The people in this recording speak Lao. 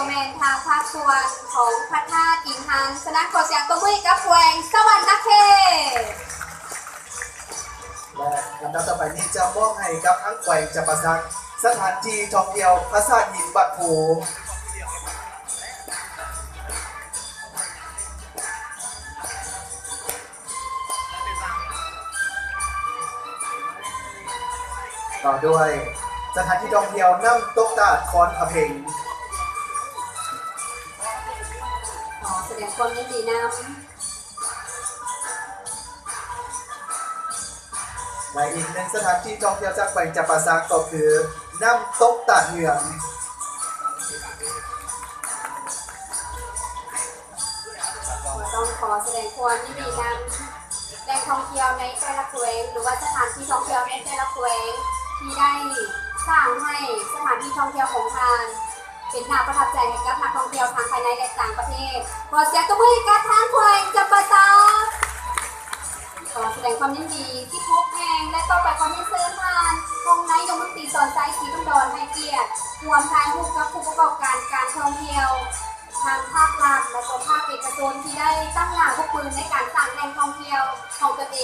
ແມ່ນທາງພາກສ່ວນຂອງພະທາດອິງຮັງ. ສະນັ້ນ ຂໍສຽງຕົບມືໃຫ້ກັບແຂວງສະຫວັນນະເຂດ. ແລະລຳດັບຕໍ່ໄປນີ້ຈະມອບໃຫ້ກັບທາງແຂວງຈຳປາສັກ ສະຖານທີ່ທ່ອງທ່ຽວປາສາດຫີນວັດພູ. ຕໍ່ດ້ວຍສະຖານທີ່ທ່ອງທ່ຽວນ້ຳຕົກຕາດຄອນພະເພັງ. ຂໍສະແດງຄວາມຍິນດີນຳ. ແລະອີກໜຶ່ງສະຖານທີ່ທ່ອງທ່ຽວຈາກແຂວງຈຳປາສັກກໍຄືນ້ຳຕົກຕາດເຮືອງ. ກໍຕ້ອງຂໍສະແດງຄວາມຍິນດີນຳ ແຫຼ່ງທ່ອງທ່ຽວໃນແຕ່ລະແຂວງ ຫຼືວ່າສະຖານທີ່ທ່ອງທ່ຽວໃນແຕ່ລະແຂວງ ທີ່ໄດ້ສ້າງໃຫ້ສະຖານທີ່ທ່ອງທ່ຽວຂອງທ່ານ ເປັນໜ້າປະທັບໃຈໃຫ້ກັບນັກທ່ອງທ່ຽວທັງພາຍໃນ ແລະ ຕ່າງປະເທດ. ຂໍສຽງຕົບມືໃຫ້ກັບທາງແຂວງຈຳປາສັກ. ຂໍສະແດງຄວາມຍິນດີສິບຫົກແຫ່ງ ແລະ ຕໍ່ໄປຂໍຮຽນເຊີນທ່ານຮອງນາຍົກລັດຖະມົນຕີ ສອນໄຊ ສີດວງດອນ ໃຫ້ກຽດຮ່ວມຖ່າຍຮູບກັບຜູ້ປະກອບການການທ່ອງທ່ຽວ ທັງພາກລັດ ແລະ ກໍພາກເອກະຊົນ ທີ່ໄດ້ຕັ້ງໜ້າບຸກບືນໃນການສ້າງແຫຼ່ງທ່ອງທ່ຽວຂອງຕົນເອງ.